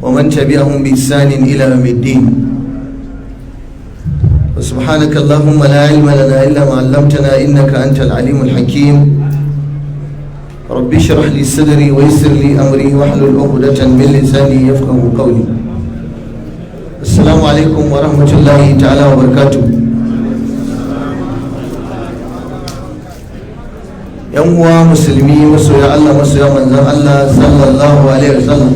ومن تبعهم بإحسان إلى يوم الدين. وسبحانك اللهم لا علم لنا إلا ما علمتنا إنك أنت العليم الحكيم. ربي اشرح لي صدري ويسر لي أمري واحلل عقدة من لساني يفقه قولي. السلام عليكم ورحمة الله تعالى وبركاته. Yan uwa musulmi, masoya Allah, masoya manzon Allah sallallahu alaihi wasallam,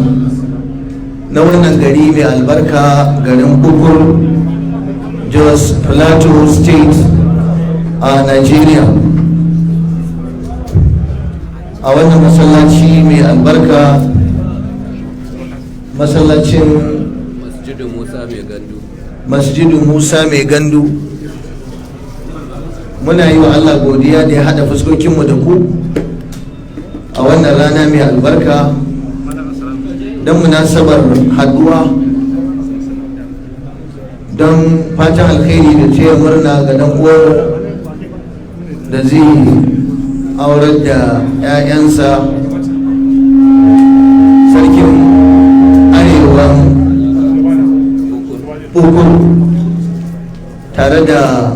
na wannan gari mai albarka, garin Bukur, Jos, Plateau State a Nigeria, a wannan masallaci mai albarka, masallacin Masjidu Musa Mai Gandu. Masjidu Musa Mai Gandu, muna yi wa Allah godiya da ya haɗa fuskokinmu da ku a wannan rana mai albarka don munasabar haɗuwa don fatan alkhairi da taya murna ga dan uwanmu da zai aurar da 'ya'yansa, sarkin arewan Bukur, tare da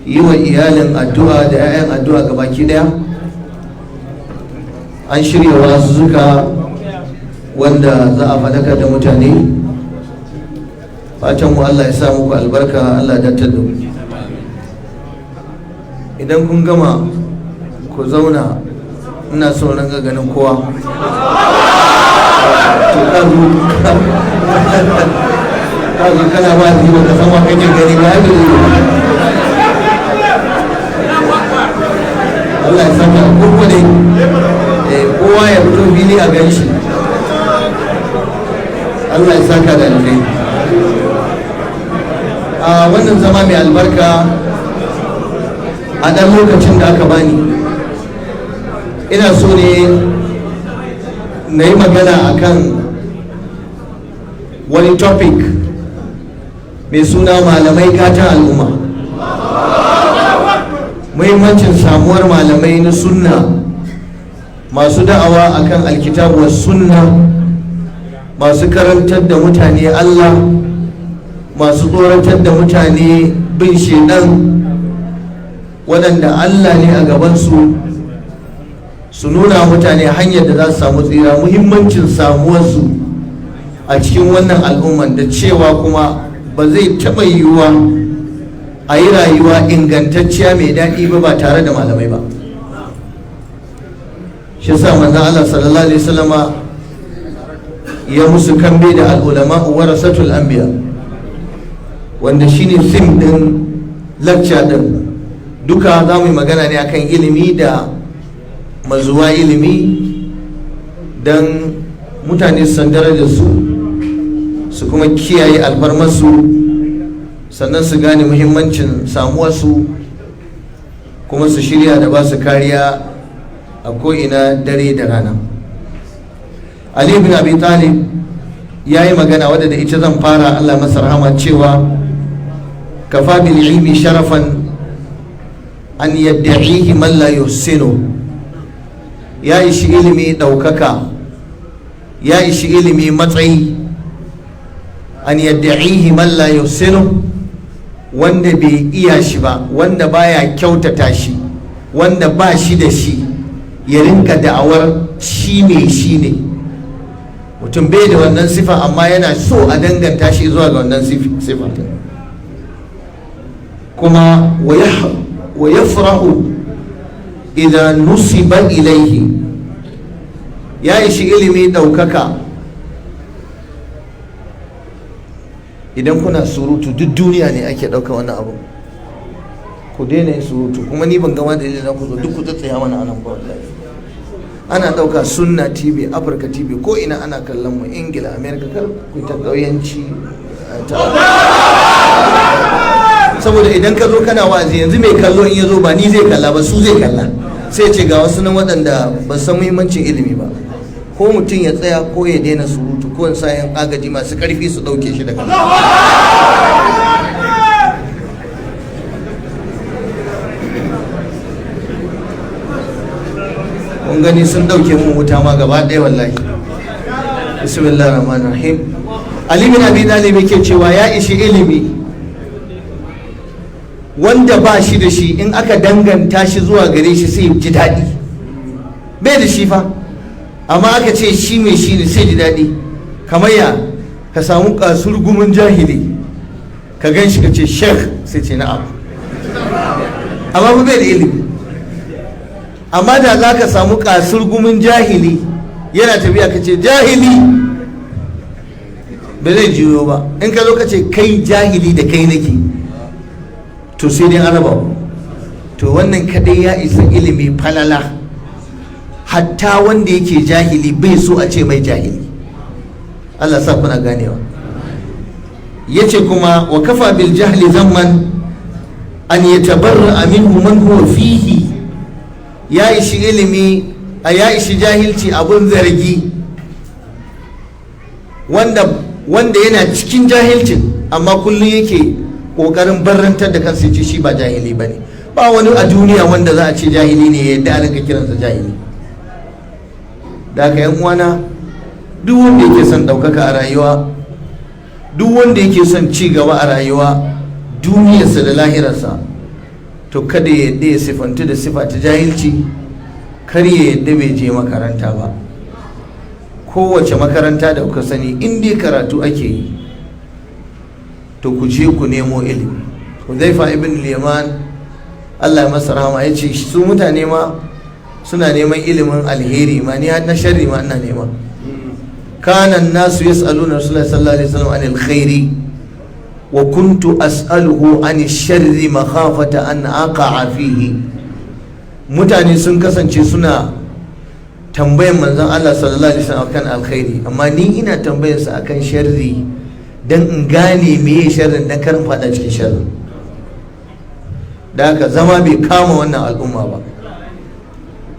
yi wa iyalin addu'a da 'ya'yan addu'a ga baki daya. An shirya wazuzzuka wanda za a faɗakar da mutane. Fatan mu Allah ya sa muku albarka, Allah ya da mu. Idan kun gama ku zauna, ina so nan ga ganin kowa. To ka zo kana ba ni, ba ka san wa kake gani ba, ai ba. Allah ya saka ko ne kowa ya fito fili a gan shi. Allah ya saka da alkhairi. A wannan zama mai albarka, a ɗan lokacin da aka bani, ina so ne na yi magana akan wani topic mai suna "Malamai gatan al'umma", muhimmancin samuwar malamai na sunna masu da'awa akan alkitabu was sunna, masu karantar da mutane Allah, masu tsoratar da mutane bin shedan, waɗanda Allah ne a gabansu, su nuna mutane hanyar da za su samu tsira, muhimmancin samuwarsu a cikin wannan al'umman, da cewa kuma ba zai taɓa yiwuwa a yi rayuwa ingantacciya mai daɗi ba ba tare da malamai ba. Shi sa manzon Allah sallallahu alaihi wasallama ya musu kambe da "العلماء ورثة الأنبياء", wanda shine theme din lecture din. Duka za mu yi magana ne akan ilimi da mazuwa ilimi, don mutane su san darajar su, su kuma kiyaye alfarmarsu, sannan su gane muhimmancin samuwarsu, kuma su shirya da ba su kariya a ko'ina, dare da rana. Ali bin Abi Talib ya yi magana wadda da ita zan fara, Allah masa rahama, cewa "كفى بالعلم شرفا أن يدعيه من لا يحسنه". Ya ishi ilimi ɗaukaka, ya ishi ilimi matsayi, أن يدعيه من لا يحسنه, wanda bai iya shi ba, wanda baya kyautata shi, wanda ba shi da shi, ya rinka da'awar shi ne shi ne. Mutum bai da wannan sifa, amma yana so a danganta shi zuwa ga wannan sifa. Kuma "ويفرح إذا نسب إليه". Ya ishi ilimi ɗaukaka. Idan kuna surutu, duk duniya ne ake ɗauka wannan abu. Ku daina yin surutu. Kuma ni ban gama dalilin ku zo duk ku tsatsaya mana anan ba. Wallahi ana ɗauka, Sunna TV, Africa TV, ko ina ana kallon mu, Ingila, America. Kar ku ta ƙauyanci ta, saboda idan ka zo kana wa'azi yanzu, mai kallo in ya zo ba ni zai kalla ba, su zai kalla. Sai ce ga wasu nan waɗanda ba san muhimmancin ilimi ba. Ko mutum ya tsaya ko ya daina surutu, ko in sa yan agaji masu ƙarfi su ɗauke shi daga nan. Kun gani, sun ɗauke mun wuta ma gaba ɗaya wallahi. Bismillahir rahmanir rahim. Ali bin Abi Talib yake cewa ya ishi ilimi wanda ba shi da shi, in aka danganta shi zuwa gare shi sai ji daɗi. Bai da shi fa, amma aka ce shi mai shi ne, sai ji daɗi. Kamar ya ka samu kasurgumin jahili, ka gan shi, ka ce, "Sheikh," sai ce, "Na'am," amma ba bai da ilimi. Amma da za ka samu kasurgumin jahili yana tafiya, ka ce, "Jahili," ba zai juyo ba. In ka zo ka ce, "Kai jahili, da kai nake," to sai dai an raba. To wannan kadai ya isa ilimi falala. Hatta wanda yake jahili bai so a ce mai jahili. Allah sa kuna ganewa. Yace kuma wa kafa bil jahli zamman an yatabarra minhu man huwa fihi. Ya ishi ilimi a ya ishi jahilci abun zargi wanda yana cikin jahilcin, amma kullum yake kokarin barrantar da kansa, ce shi ba jahili bane. Ba wani a duniya wanda za a ce jahili ne ya yadda a rinka kiransa jahili. Da haka, yan uwana, duk wanda yake son ɗaukaka a rayuwa, duk wanda yake son ci gaba a rayuwa, duniyarsa da lahirarsa, to kada ya yadda ya sifantu da sifa ta jahilci. Kar ya yadda bai je makaranta ba. Kowace makaranta da kuka sani, in dai karatu ake yi, to ku je ku nemo ilimi. Huzaifa ibn Yaman, Allah ya masa rahama, ya ce su mutane ma suna neman ilimin alheri ma, ni na sharri ma ina nema. Kana nasu yas'aluna Rasulullahi sallallahu alaihi wasallam anil khairi wa kuntu as'aluhu anil sharri makhafata an aqa'a fihi. Mutane sun kasance suna tambayan manzon Allah sallallahu alaihi wasallam akan alkhairi, amma ni ina tambayar sa akan sharri dan in gane meye sharrin, dan karin fada cikin sharrin. Da haka zama bai kama wannan al'umma ba.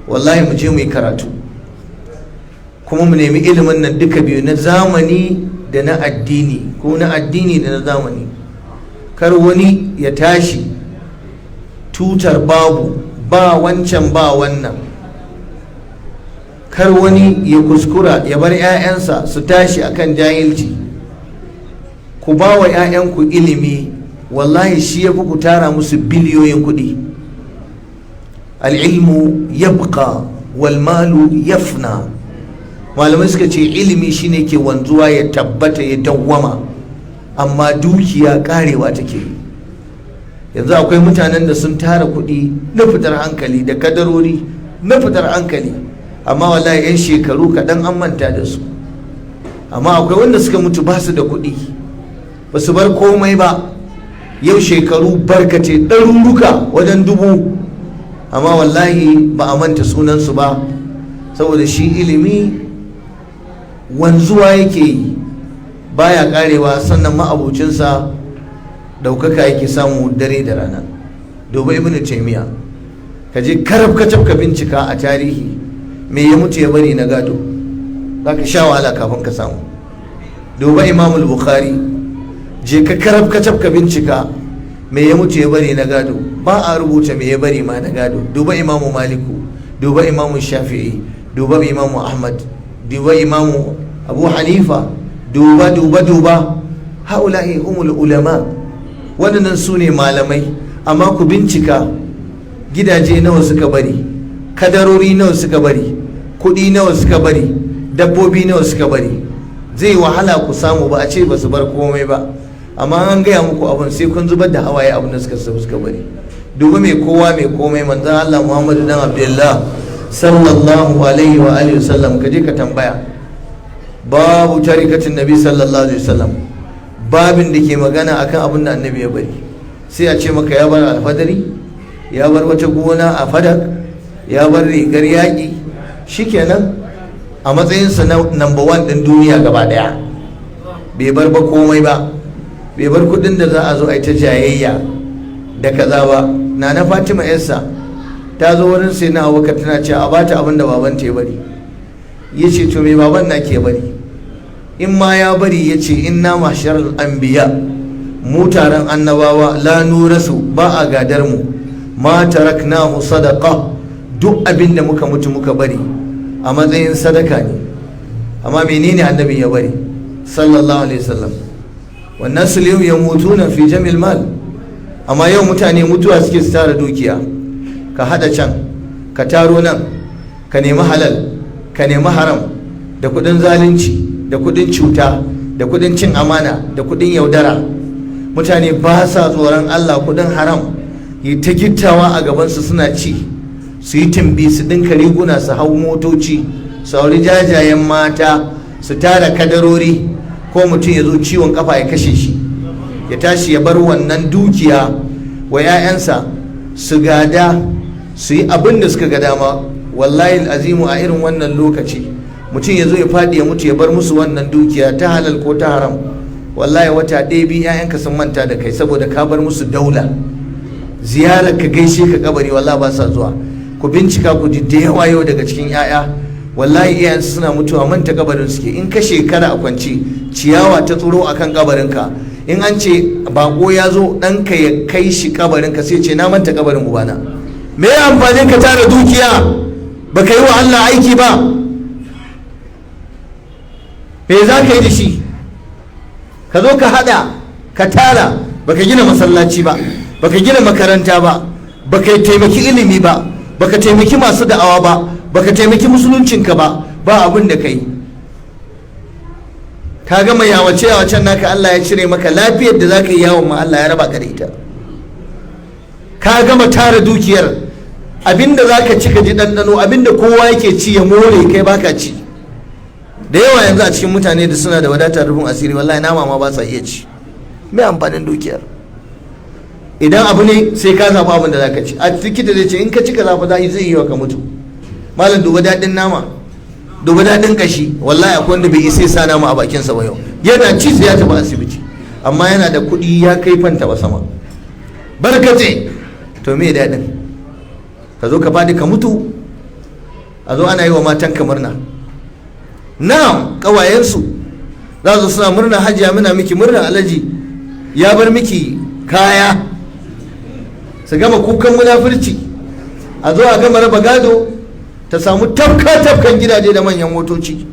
Wallahi mu je mu yi karatu, kuma mu nemi ilimin nan duka biyu, na zamani da na addini, ko na addini da na zamani. Kar wani ya tashi tutar babu, ba wancan ba wannan. Kar wani ya kuskura ya bar 'ya'yansa su tashi akan jahilci. Ku ba wa 'ya'yanku ilimi, wallahi shi ya fi ku tara musu biliyoyin kuɗi. Al'ilmu yabqa wal malu yafna. Malamai suka ce ilimi shine ke wanzuwa, ya tabbata, ya dawwama, amma dukiya karewa take. Yanzu akwai mutanen da sun tara kuɗi na fitar hankali da kadarori na fitar hankali, amma wallahi 'yan shekaru kaɗan an manta da su. Amma akwai wanda suka mutu ba su da kuɗi, ba su bar komai ba, yau shekaru barkace, ɗaruruka, wajen 1000, amma wallahi ba a manta sunansu ba, saboda shi ilimi wanzuwa yake yi, baya karewa. Sannan ma'abucinsa ɗaukaka yake samu dare da rana. Duba Ibn Taymiya, ka je karab kacab ka bincika a tarihi me ya mutu ya bari na gado, za ka sha wahala kafin ka samu. Duba Imamul Bukhari, je ka karab kacab ka bincika me ya mutu ya bari na gado, ba a rubuta me ya bari ma na gado. Duba Imamu Maliku, duba Imamu Shafi'i, duba Imamu Ahmad, duba Imamu Abu Hanifa, duba, duba, duba. Haula'i humul ulama, waɗannan su ne malamai. Amma ku bincika gidaje nawa suka bari, kadarori nawa suka bari, kuɗi nawa suka bari, dabbobi nawa suka bari, zai wahala ku samu. Ba a ce ba su bar komai ba, amma an gaya muku abun sai kun zubar da hawaye, abin da suka bari. Duba mai kowa mai komai, manzon Allah Muhammadu dan Abdullah sallallahu alaihi wa alihi wasallam. Ka je ka tambaya babu tarikatin nabi sallallahu alaihi wasallam, babin da ke magana akan abin da annabi ya bari, sai a ce maka ya bar alfadari, ya bar wata gona a Fadak, ya bar rigar yaƙi. Shikenan, a matsayinsa na number one ɗin duniya gaba ɗaya, bai bar ba komai ba, bai bar kudin da za a zo a yi ta jayayya da kaza ba. Na Fatima yarsa ta zo wurin sai na Abubakar, tana cewa a bata abin da babanta ya bari. Ya ce, "To me baban na ke bari? In ma ya bari?" Ya ce, "Inna ma'sharal anbiya," mu taron annabawa, "la nurasu," ba a gadar mu, "ma taraknahu sadaqa," duk abin da muka mutu muka bari a matsayin sadaka ne. Amma menene annabin ya bari sallallahu alaihi wasallam? Wannan su ya mutuna fi jamil mal. Amma yau mutane mutuwa suke su tara dukiya. Ka hada can, ka taro nan, ka nemi halal, ka nemi haram, da kudin zalunci, da kudin cuta, da kudin cin amana, da kudin yaudara. Mutane ba sa tsoron Allah. Kudin haram yi ta gittawa a gabansu, suna ci, su yi timbi, su dinka riguna, su hau motoci, su auri jajayen mata, su tara kadarori. Ko mutum ya zo ciwon kafa ya kashe shi, ya tashi ya bar wannan dukiya wa 'ya'yansa su gada, su yi abin da suka ga dama. Wallahi azimu, a irin wannan lokaci mutum ya zo ya faɗi ya mutu ya bar musu wannan dukiya ta halal ko ta haram, wallahi wata ɗaya biyu 'ya'yanka sun manta da kai, saboda ka bar musu daula. Ziyarar ka, gaishe ka kabari, wallahi ba sa zuwa. Ku bincika ku ji, da yawa yau daga cikin 'ya'ya, wallahi iyayensu suna mutuwa manta kabarin suke. In ka shekara a kwance, ciyawa ta tsiro akan kabarinka, in an ce bako ya zo, ɗanka ya kai shi kabarinka, sai ce, "Na manta kabarin ubana." Me amfanin ka tara dukiya baka yi wa Allah aiki ba? Me za ka yi da shi? Ka zo ka hada ka tara, baka gina masallaci ba, baka gina makaranta ba, baka taimaki ilimi ba, baka taimaki masu da'awa ba, baka taimaki musuluncinka ba, ba abin da kai. Ka gama yawace yawacen naka, Allah ya cire maka lafiyar da za ka yi yawon ma, Allah ya raba ka da ita. Ka gama tara dukiyar, abinda za ka ci ka ji ɗanɗano, abinda kowa yake ci ya more, kai baka ci. Da yawa yanzu a cikin mutane da suna da wadatar rufin asiri, wallahi nama ma ba sa iya ci. Mai amfanin dukiyar? Idan abu ne sai ka zaɓi abin da za ka ci, a likita zai ce in ka ci ka zaɓi zai yi wa ka mutu. Malam, duba daɗin nama, duba daɗin kashi. Wallahi akwai wanda bai isa sa nama a bakinsa ba yau, yana ci sai ya tafi asibiti, amma yana da kuɗi ya kai fanta ba sama barkace. To me daɗin ka zo ka faɗi ka mutu, a zo ana yi wa matanka murna? Na'am, ƙawayensu za su suna murna, "Hajiya, muna miki murna, alhaji ya bar miki kaya." Su gama kukan munafurci, a zo a gama raba gado, ta samu tafka tafkan gidaje da manyan motoci.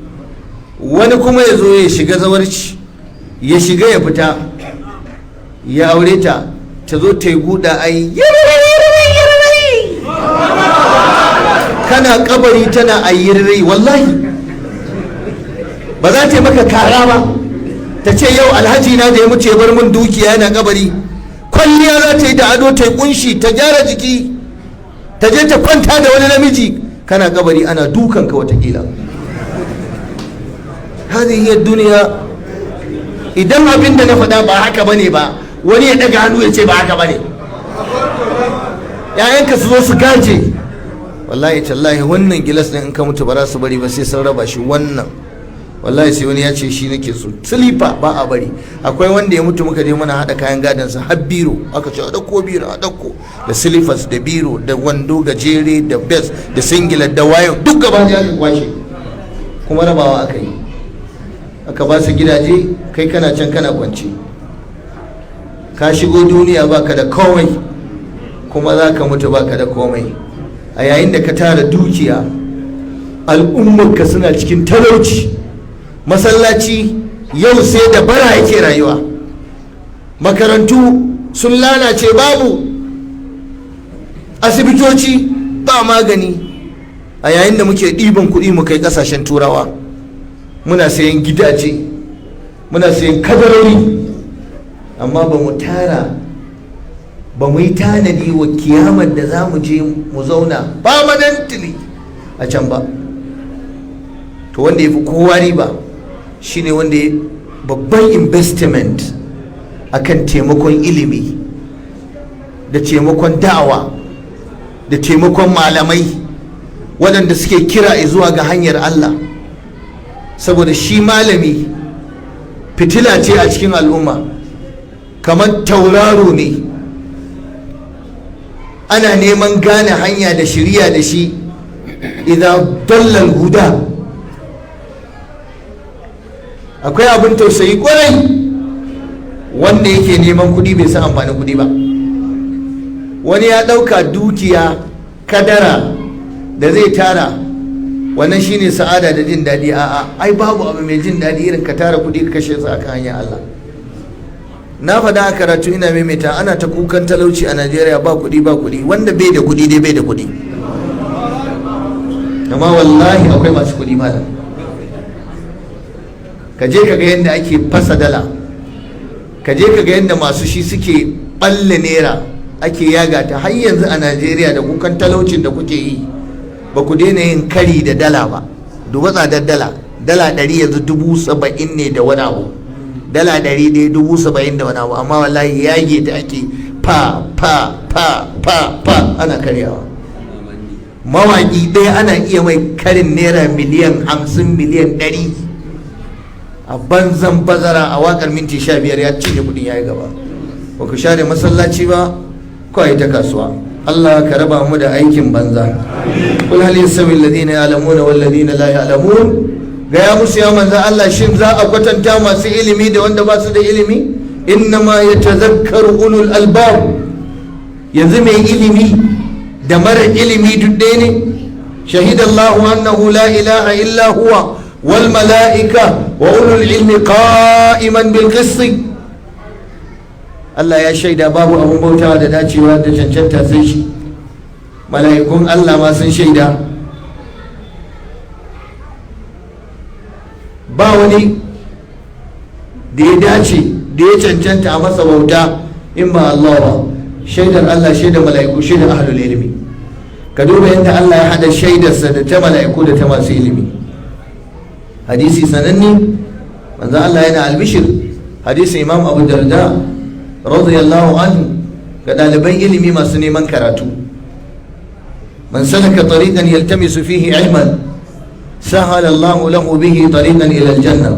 Wani kuma ya zo ya shiga zawarci, ya shiga ya fita, ya aure ta, ta zo ta yi guda, ai kana kabari tana ayyirrai. Wallahi ba za ta yi maka kara ba, ta ce yau alhaji na da ya mutu ya bar min dukiya yana kabari. Kwalliya za ta yi da ado, ta yi kunshi, ta gyara jiki, ta je ta kwanta da wani namiji. Kana kabari ana dukanka watakila. Hadhihi duniya. Idan abin da na faɗa ba haka bane ba, wani ya ɗaga hannu ya ce ba haka bane. Ƴaƴanka su zo su gaje, wallahi tallahi wannan gilas ɗin in ka mutu ba za su bari ba, sai sun raba shi. Wannan wallahi sai wani ya ce shi nake so. Silifa ba a bari. Akwai wanda ya mutu, muka je muna haɗa kayan gadon sa, har biro aka ce a ɗauko, biro a ɗauko, da silifas da biro da wando gajere da vest da singlet da wayo, duk gaba ɗaya aka kwashe, kuma rabawa aka yi, aka ba su gidaje. Kai kana can kana kwance, ka shigo duniya baka da komai, kuma za ka mutu baka da komai. A yayin da ka tara dukiya, al'ummarka suna cikin talauci. Masallaci yau sai da bara yake rayuwa, makarantu sun lalace, babu asibitoci, ba magani, a yayin da muke ɗiban kuɗi mu kai ƙasashen Turawa, muna sayan gidaje, muna sayan kadarori, amma ba mu tara ba, mu yi tanadi wa kiyamar da za mu je mu zauna permanently a can ba. To wanda ya fi kowa riba shine wanda ya babban investment akan taimakon ilimi da taimakon da'awa da taimakon malamai waɗanda suke kira zuwa ga hanyar Allah, saboda shi malami fitila ce a cikin al'umma, kamar tauraro ne, ana neman gane hanya da shiriya da shi idan dallal huda. Akwai abin tausayi kwarai, wanda yake neman kuɗi bai san amfanin kuɗi ba. Wani ya ɗauka dukiya, kadara da zai tara Wannan shine sa'ada da jin daɗi. A'a, ai babu abu mai jin daɗi irin ka tara kuɗi ka kashe su akan hanyar Allah. Na faɗa a karatu, ina maimaita, ana ta kukan talauci a Najeriya, ba kuɗi, ba kuɗi. Wanda bai da kuɗi dai bai da kuɗi, amma wallahi akwai masu kuɗi. Malam, ka je ka ga yadda ake fasa dala, ka je ka ga yadda masu shi suke balle naira, ake yaga ta. Har yanzu a Najeriya, da kukan talaucin da kuke yi, ba ku daina yin kari da dala ba. Duba tsadar dala. Dala 100 yanzu 70,000 ne da wani abu. Dala 100 70,000 da wani abu, amma wallahi yage ta ake, fa fa fa fa fa, ana karyawa. Mawaƙi ɗaya ana iya mai karin naira miliyan 50, miliyan 100 a banzan bazara. A waƙar minti 15 ya cinye kuɗin, ya yi gaba. Ba ku share masallaci ba, kawai ta kasuwa. Allah ka raba mu da aikin banza. قل هل يستوي الذين يعلمون والذين لا يعلمون. Gaya musu ya manzan Allah, shin za a kwatanta masu ilimi da wanda ba su da ilimi? إنما يتذكر أولو الألباب. Yanzu mai ilimi da mara ilimi duk ɗaya ne? شهد الله أنه لا إله إلا هو والملائكة وأولو العلم قائما بالقسط. Allah ya shaida babu abun bautawa da dacewa da cancanta sai shi. Mala'ikun Allah ma sun shaida. Ba wani da ya dace da ya cancanta a masa bauta in ba Allah ba. Shaidar Allah, shaidar mala'iku, shaidar ahlul ilmi. Ka duba yadda Allah ya hada shaidarsa da ta mala'iku da ta masu ilimi. Hadisi sananne, manzo Allah yana albishir, hadisin Imam Abu Darda رضي الله عنه, ga ɗaliban ilimi masu neman karatu: من سلك طريقا يلتمس فيه علما سهل الله له به طريقا إلى الجنة.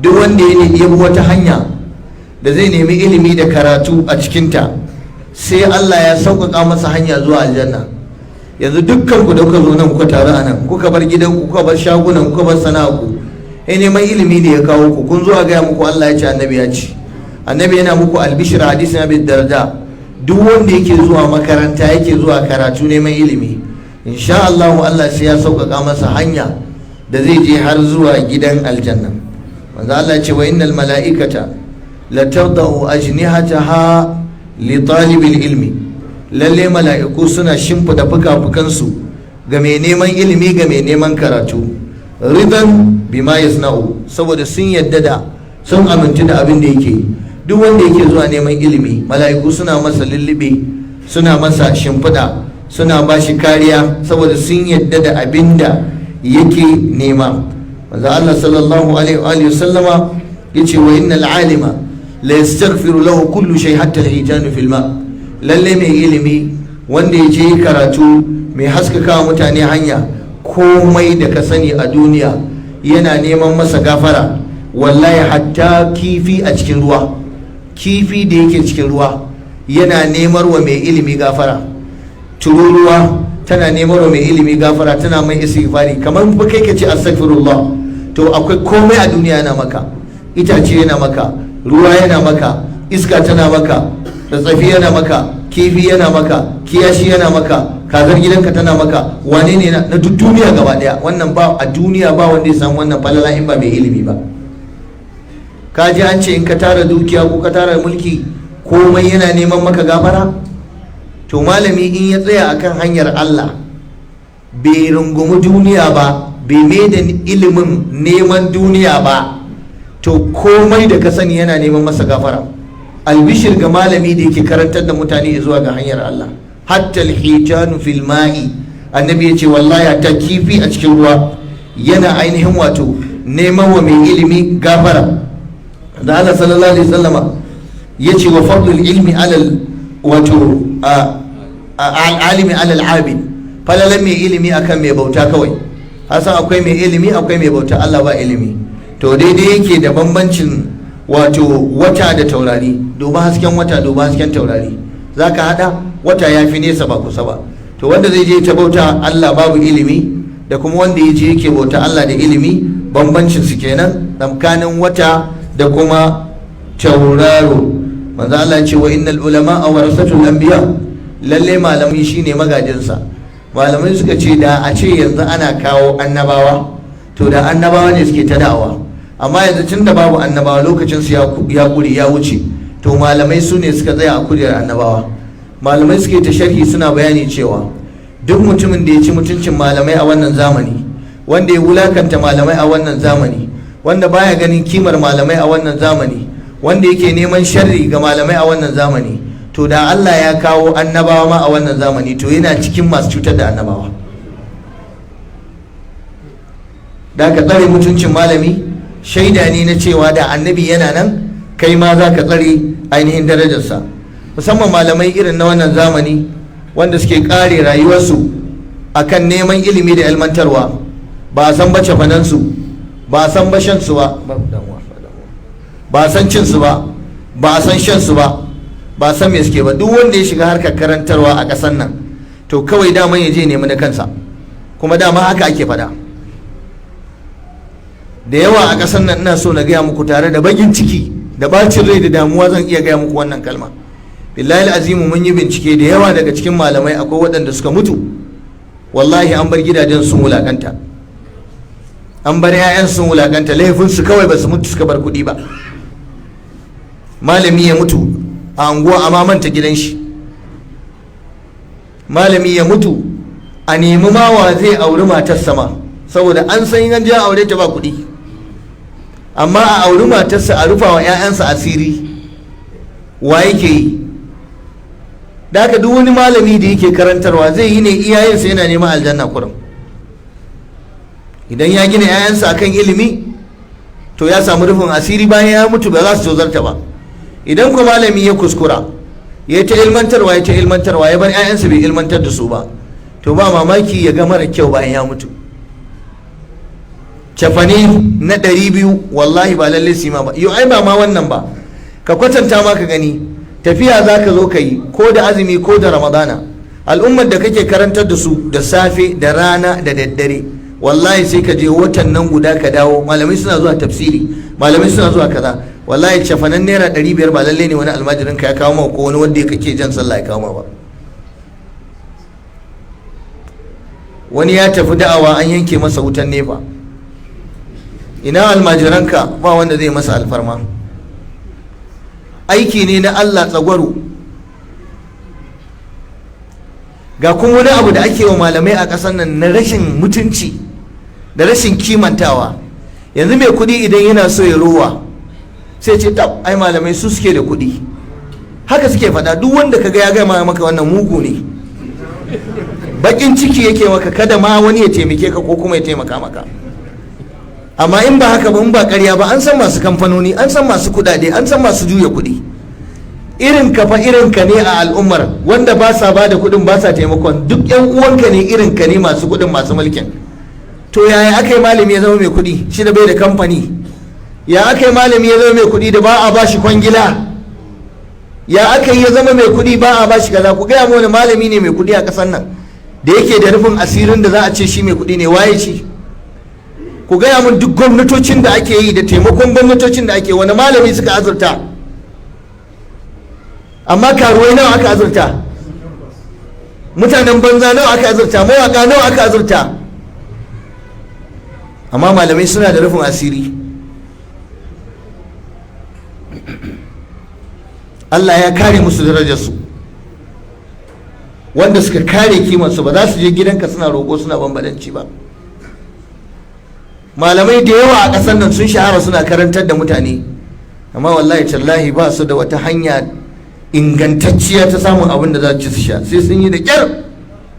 Duk wanda ya bi wata hanya da zai nemi ilimi da karatu a cikinta, sai Allah ya sauƙaƙa masa hanya zuwa aljanna. Yanzu dukkan ku da kuka zo nan, kuka taru a nan, kuka bar gidan, kuka bar shagunan, kuka bar sana'a ku, eh, neman ilimi ne ya kawo ku. Kun zo a gaya muku Allah ya ce, annabi ya ce. Annabi yana muku albishir, hadisin Abi Darda, duk wanda yake zuwa makaranta, yake zuwa karatu neman ilimi, insha Allah Allah sai ya sauƙaƙa masa hanya da zai je har zuwa gidan aljanna. Manzo Allah ya ce: وإن الملائكة لتضع أجنحتها لطالب العلم. Lalle mala'iku suna shimfida fuka-fukansu ga mai neman ilimi, ga mai neman karatu, رضا بما يصنع, saboda sun yadda da, sun amintu da abin da yake. Duk wanda yake zuwa neman ilimi, mala'iku suna masa lullube, suna masa shimfiɗa, suna ba shi kariya, saboda sun yadda da abin da yake nema. Manzo Allah صلى الله عليه وسلم yace: وإن العالم ليستغفر له كل شيء حتى الحيتان في الماء. Lalle mai ilimi, wanda ya je karatu, mai haskaka mutane hanya, komai da ka sani a duniya yana neman masa gafara. Wallahi hatta kifi a cikin ruwa, kifi da yake cikin ruwa yana nemar wa mai ilimi gafara. Tururuwa tana nemar wa mai ilimi gafara, tana mai istighfari, kamar fa kai ka ce أستغفر الله. To akwai komai a duniya yana maka: itace yana maka, ruwa yana maka, iska tana maka, tsatsafi yana maka, kifi yana maka, kiyashi yana maka, kazar gidanka tana maka, wane ne na duk duniya gaba daya. Wannan ba a duniya ba wanda ya samu wannan falala in ba mai ilimi ba. Ka ji an ce in ka tara dukiya ko ka tara mulki, komai yana neman maka gafara. To malami in ya tsaya akan hanyar Allah, bai rungumi duniya ba, bai mai da ilimin neman duniya ba, to komai da ka sani yana neman masa gafara. Albishir ga malami da yake karantar da mutane zuwa ga hanyar Allah. حتى الحيتان في الماء, annabi ya ce wallahi hatta kifi a cikin ruwa yana ainihin wato neman wa mai ilimi gafara. Da Allah صلى الله عليه wasallama ya ce: وفضل العلم على, wato العالم على العابد, falalan mai ilimi akan mai bauta kawai. Hasan akwai mai ilimi, akwai mai bauta Allah ba ilimi, to daidai yake da bambancin wato wata da taurari. Duba hasken wata, duba hasken taurari, zaka hada wata ya fi nesa ba kusa ba. To wanda zai je ta bauta Allah babu ilimi, da kuma wanda ya je yake bauta Allah da ilimi, bambancin su kenan tsakanin wata da kuma tauraro. Manzo Allah ya ce: وإن العلماء ورثة الأنبياء. Lalle malami shine magajinsa. Malamai suka ce da a ce yanzu ana kawo annabawa, to da annabawa ne suke ta da'awa. Amma yanzu tun da babu annabawa, lokacin su ya kure, ya wuce, to malamai su ne suka tsaya a kujerar annabawa. Malamai suke ta sharhi, suna bayani cewa duk mutumin da ya ci mutuncin malamai a wannan zamani, wanda ya wulakanta malamai a wannan zamani, wanda baya ganin kimar malamai a wannan zamani, wanda yake neman sharri ga malamai a wannan zamani, to da Allah ya kawo annabawa ma a wannan zamani, to yana cikin masu cutar da annabawa. Da ka tsare mutuncin malami shaida ne na cewa da annabi yana nan, kai ma za ka tsare ainihin darajarsa. Musamman malamai irin na wannan zamani wanda suke kare rayuwarsu akan neman ilimi da ilmantarwa, ba a san bace fanansu ba, a san bashansu ba, ba a san cinsu ba, ba a san shansu ba, ba a san me suke ba. Duk wanda ya shiga harkar karantarwa a ƙasar nan, to kawai daman ya je nemi na kansa, kuma dama haka ake faɗa. Da yawa a ƙasar nan, ina so na gaya muku tare da bakin ciki da bacin rai da damuwa, zan iya gaya muku wannan kalma, billahi azimu, mun yi bincike, da yawa daga cikin malamai akwai waɗanda suka mutu, wallahi an bar gidajen sun wulakanta, an bar 'ya'yan sun wulakanta. Laifinsu kawai ba su mutu suka bar kuɗi ba. Malami ya mutu a anguwa a mamanta gidan shi. Malami ya mutu a nemi mawa zai auri matar sama, saboda an san in an je aure ta ba kuɗi. Amma a auri matarsa a rufa wa 'ya'yansa asiri, wa yake yi? Da haka duk wani malami da yake karantarwa zai yi ne iyayensa yana neman aljanna kurum. Idan ya gina 'ya'yansa akan ilimi, to ya samu rufin asiri, bayan ya mutu ba za su tozarta ba. Idan kuma malami ya kuskura ya ta ilmantarwa, ya ta ilmantarwa, ya bar 'ya'yansa bai ilmantar da su ba, to ba mamaki ya ga mara kyau bayan ya mutu. Cafane na 200, wallahi ba lallai su ma ba. Yau ai ba ma wannan ba, ka kwatanta ma ka gani, tafiya za ka zo ka yi ko da azumi ko da Ramadana, al'ummar da kake karantar da su da safe da rana da daddare, wallahi sai ka je watan nan guda ka dawo. Malamai suna zuwa tafsiri, malamai suna zuwa kaza, wallahi cafanan ₦500 ba lallai ne wani almajirin ka ya kawo ma, ko wani wanda kake jan sallah ya kawo ma ba. Wani ya tafi da'awa, an yanke masa wutan NEPA. Ina almajiranka? Ba wanda zai masa alfarma. Aiki ne na Allah tsagwaro. Ga kuma wani abu da ake wa malamai a ƙasar nan na rashin mutunci da rashin kimantawa. Yanzu mai kuɗi idan yana so ya rowa, sai ce, "Tab, ai malamai su suke da kuɗi." Haka suke faɗa. Duk wanda kaga ya gama maka wannan, mugu ne, bakin ciki yake maka, kada ma wani ya taimake ka ko kuma ya taimaka maka. Amma in ba haka ba, in ba ƙarya ba, an san masu kamfanoni, an san masu kuɗaɗe, an san masu juya kuɗi. Irin ka fa, irin ka ne a al'ummar wanda ba sa ba da kuɗin, ba sa taimakon. Duk yan uwanka ne, irin ka ne, masu kuɗin, masu mulkin. To yaya aka yi malami ya zama mai kuɗi, shi da bai da kamfani? Ya aka yi malami ya zama mai kuɗi da ba a ba shi kwangila? Ya aka yi ya zama mai kuɗi ba a ba shi kaza? Ku gaya wani malami ne mai kuɗi a ƙasar nan da yake da rufin asirin da za a ce shi mai kuɗi ne? Waye shi? Ku gaya mun, duk gwamnatocin da ake yi da taimakon gwamnatocin da ake, wani malami suka azurta? Amma karuwai nawa aka azurta? Mutanen banza nawa aka azurta? Mawaka nawa aka azurta? Amma malamai suna da rufin asiri, Allah ya kare musu darajarsu. Wanda suka kare kimansu ba za su je gidanka suna roƙo, suna bambadanci ba. Malamai da yawa a ƙasar nan sun shahara suna karantar da mutane, amma wallahi tallahi ba su da wata hanya ingantacciya ta samun abin da za su ci su sha. Sai sun yi da ƙyar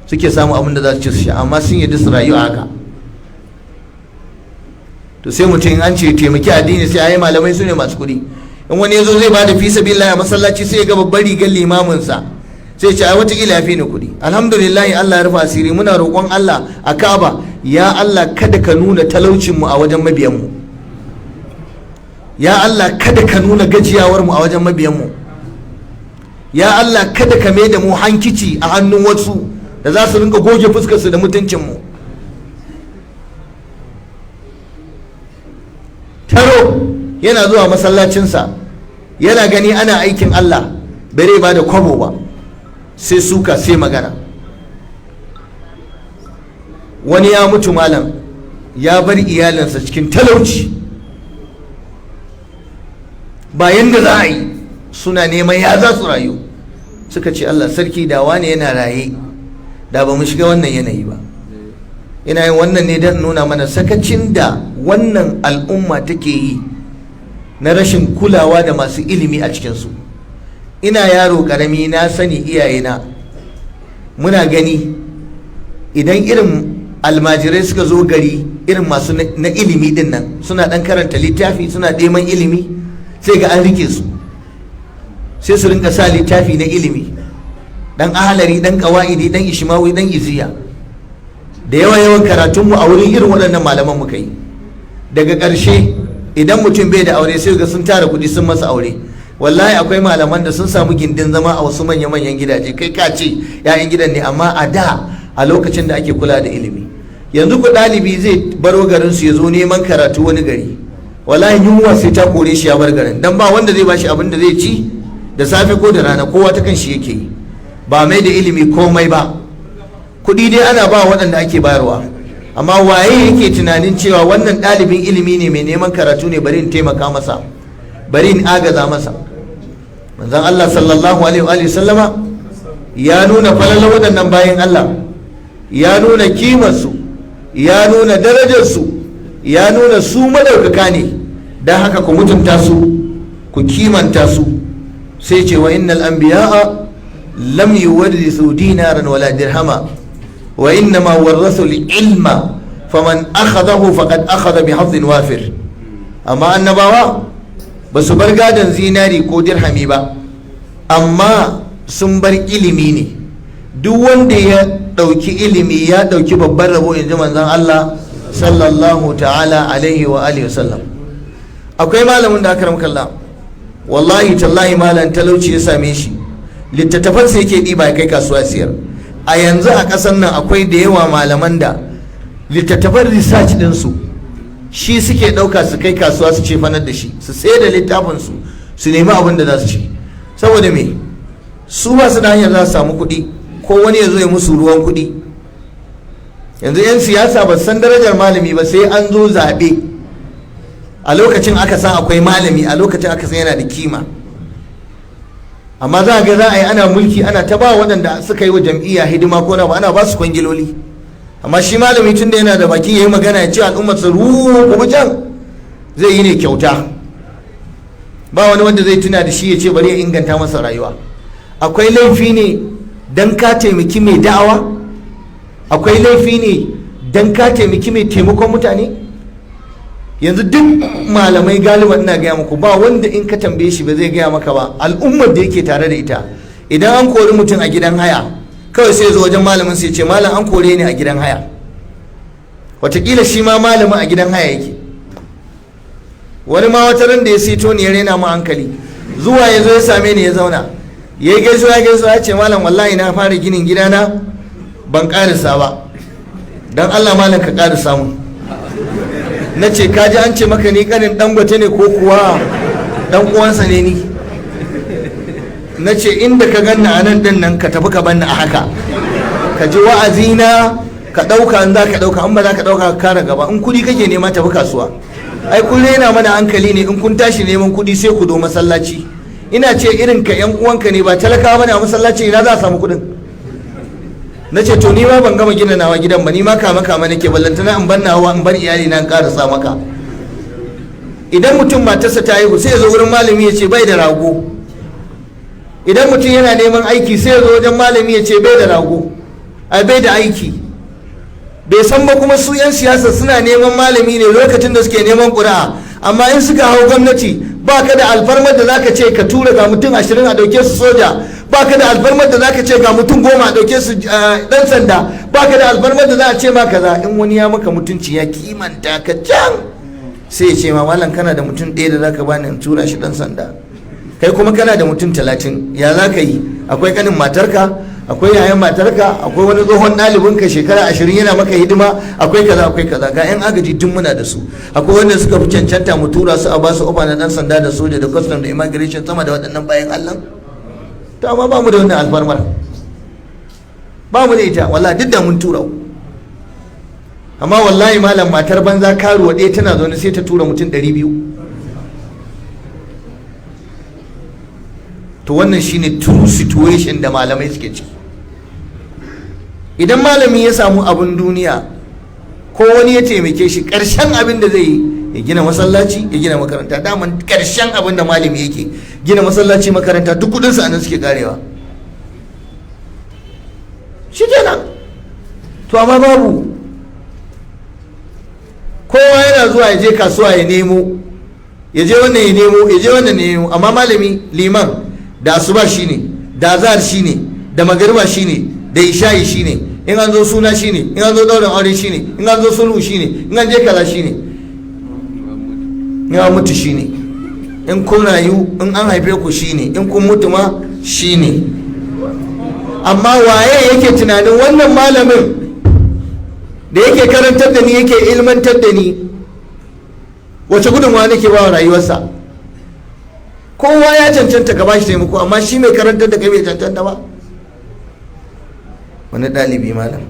suke samun abin da za su ci su sha, amma sun yi su rayu a haka. To sai mutum an ce taimaki addini, sai ayi malamai su ne masu kuɗi. In wani ya zo zai bada fi sabilillah a masallaci, sai ya ga babbar rigar limaminsa, sai ce, "Ai watakila ya fi ni kuɗi." Alhamdulillah, Allah ya rufa asiri. Muna roƙon Allah a Ka'aba, ya Allah, kada ka nuna talaucin mu a wajen mabiyan mu. Ya Allah, kada ka nuna gajiyawar mu a wajen mabiyan mu. Ya Allah, kada ka mai da mu hankici a hannun wasu da za su rinka goge fuskar su da mutuncin mu. Taro yana zuwa masallacinsa, yana gani ana aikin Allah, bare ba da kwabo ba, sai suka, sai magana. Wani ya mutu, malam, ya bar iyalinsa cikin talauci, ba yanda za a yi, suna neman ya za su rayu. Suka ce, "Allah sarki, da wani yana raye, da ba mu shiga wannan yanayi ba." Ina yin wannan ne don nuna mana sakacin da wannan al'umma take yi na rashin kulawa da masu ilimi a cikinsu. Ina yaro karami na sani, iyayena muna gani, idan irin almajirai suka zo gari, irin masu na ilimi din nan, suna dan karanta littafi, suna neman ilimi, sai ga an rike su, sai su rinka sa littafi na ilimi, dan Ahalari, dan Kawa'idi, dan Ishimawi, dan Iziya. Da yawa yawan karatunmu a wurin irin waɗannan malaman muka yi. Daga ƙarshe, idan mutum bai da aure, sai ga sun tara kuɗi sun masa aure. Wallahi akwai malaman da sun samu gindin zama a wasu manya-manyan gidaje, kai ka ce 'ya'yan gidan ne. Amma a da, a lokacin da ake kula da ilimi. Yanzu ku ɗalibi zai baro garin su ya zo neman karatu wani gari, wallahi yunwa sai ta kore shi ya bar garin, dan ba wanda zai bashi abin da zai ci da safe ko da rana. Kowa ta kan shi yake yi. Ba mai da ilimi komai ba. Kuɗi dai ana ba waɗanda ake bayarwa, amma waye yake tunanin cewa wannan ɗalibin ilimi ne, mai neman karatu ne, bari in taimaka masa, bari in agaza masa? Manzon Allah sallallahu alaihi wa sallama ya nuna falalar waɗannan bayin Allah, ya nuna kimarsu, ya nuna darajarsu, ya nuna su madaukaka ne. Don haka ku mutunta su, ku kimanta su. Sai ce, wa innal anbiya'a lam yuwarrithu dinaran wala dirhama, wa innama warrathu al-ilma, faman akhadahu faqad akhadha bi hazzin wafir. Amma annabawa ba su bar gadon zinari ko dirhami ba, amma sun bar ilimi ne. Duk wanda ya ɗauki ilimi ya ɗauki babban rabo, in ji manzon Allah sallallahu ta'ala alaihi wa alihi wasallam. Akwai malamin da aka kalla, wallahi tallahi malam, talauci ya same shi, littattafan sai yake ɗiba ya kai kasuwa siyar. A yanzu a ƙasar nan akwai da yawa malaman da littattafan research ɗinsu shi suke ɗauka su kai kasuwa su ce fanar da shi, su sai da littafinsu su nemi abin da za su ci. Saboda me? Su ba su da hanyar za su samu kuɗi, ko wani ya zo ya musu ruwan kuɗi. Yanzu 'yan siyasa ba san darajar malami ba, sai an zo zaɓe. A lokacin aka san akwai malami, a lokacin aka san yana da kima. Amma za a ga za a yi ana mulki, ana ta ba waɗanda suka yi wa jam'iyya hidima ko na ba, ana ba su kwangiloli. Amma shi malami, tunda yana da baki ya yi magana, ya ce al'ummar su rubu can, zai yi ne kyauta. Ba wani wanda zai tuna da shi ya ce bari ya inganta masa rayuwa. Akwai laifi ne don ka taimaki mai da'awa? Akwai laifi ne don ka taimaki mai taimakon mutane? Yanzu duk malamai galiban, ina gaya muku, ba wanda in ka tambaye shi ba zai gaya maka ba al'ummar da yake tare da ita. Idan an kori mutum a gidan haya, kawai sai zo wajen malamin sai ce, "Malam, an kore ni a gidan haya." Watakila shi ma malamin a gidan haya yake. Wani ma wata ran da ya sito ni, ya rena mu hankali, zuwa ya zo ya same ni, ya zauna, ya yi gaisuwa, ya gaisuwa, ya ce, "Malam, wallahi na fara ginin gidana ban karisa ba, don Allah malam ka karisa mun." Na ce, "Ka ji an ce maka ni kanin Dangote ne ko kuwa dan uwansa ne ni?" Na ce, "Inda ka ganna a nan din nan, ka tafi ka banna a haka, ka ji wa'azina, ka ɗauka in za ka ɗauka, in ba za ka ɗauka ka kara gaba. In kuɗi kake nema, tafi kasuwa. Ai kun rena mana hankali ne. In kun tashi neman kuɗi sai ku zo masallaci. Ina ce irin ka, yan uwanka ne, ba talakawa bane a masallaci, ina za a samu kuɗin?" Na ce, "To ni ma ban gama gina nawa gidan ba, ni ma kama kama nake, ballantana in bar nawa in bar iyali na in karasa maka." Idan mutum matarsa ta haihu, sai ya zo wurin malami ya ce bai da rago. Idan mutum yana neman aiki, sai ya zo wajen malami ya ce bai da rago, ai bai da aiki. Bai san ba kuma su 'yan siyasa suna neman malami ne lokacin da suke neman ƙuri'a, amma in suka hau gwamnati, ba ka da alfarmar da zaka ce ka tura ga mutum 20 a ɗauke su soja, ba ka da alfarmar da zaka ce ga mutum 10 a ɗauke su ɗan sanda, ba ka da alfarmar da za a ce ma kaza. In wani ya maka mutunci, ya kimanta ka can, sai ya ce ma, "Malam, kana da mutum ɗaya da zaka bani in tura shi ɗan sanda?" Kai kuma kana da mutum 30, ya za ka yi? Akwai kanin matarka, akwai yayan matarka, akwai wani tsohon ɗalibinka shekara 20 yana maka hidima, akwai kaza, akwai kaza, ga 'yan agaji duk muna da su. Akwai wanda suka fi cancanta mu tura su a ba su ofa na ɗan sanda da soja da custom da immigration sama da waɗannan bayin Allah. To amma ba mu da wannan alfarmar, ba mu da ita. Wallahi duk da mun tura. Amma wallahi malam, matar banza, karuwa ɗaya tana zaune sai ta tura mutum 200. To wannan shine true situation da malamai suke ciki. Idan malami ya samu abin duniya ko wani ya taimake shi, ƙarshen abin da zai yi ya gina masallaci, ya gina makaranta. Daman ƙarshen abin da malami yake gina masallaci, makaranta, duk kudinsa anan suke karewa. Shi kenan. To amma babu, kowa yana zuwa ya je kasuwa ya nemo, ya je wannan ya nemo, ya je wannan ya nemo. Amma malami liman, da asuba shine, da azhar shine, da magariba shine, da isha'i shine, in an zo suna shine, in an zo daurin aure shine, in an zo sulhu shine, in an je kaza shine, in an mutu shine, in kun rayu, in an haife ku shine, in kun mutu ma shine. Amma waye yake tunanin wannan malamin da yake karantar da ni, yake ilmantar da ni, wace gudunmawa nake ba wa rayuwarsa? Kowa ya cancanta ka bashi taimako, amma shi mai karantar da kai bai cancanta ba. Wani ɗalibi, malam,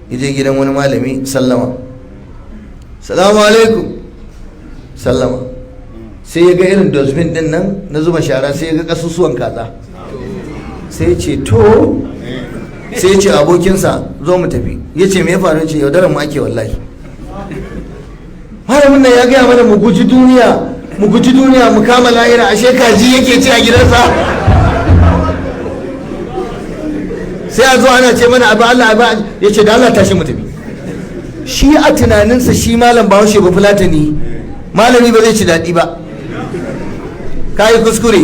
ya je gidan wani malami sallama, "Salamu alaikum," sallama. Sai ya ga irin dustbin din nan na zuba shara, sai ya ga kasusuwan kaza. Sai ya ce to, sai ya ce abokinsa, "Zo mu tafi." Ya ce, "Me ya faru?" Ce, "Yaudarar mu ake wallahi. Malamin nan ya gaya mana mu guji duniya, mu guji duniya, mu kama lahira. Ashe kaji yake ci a gidansa." Sai a zo ana ce mana abu Allah abu. Ya ce, "Da Allah tashi mu tafi." Shi a tunaninsa, shi malam Bahaushe ba Fulatani, malami ba zai ci daɗi ba. Ka yi kuskure.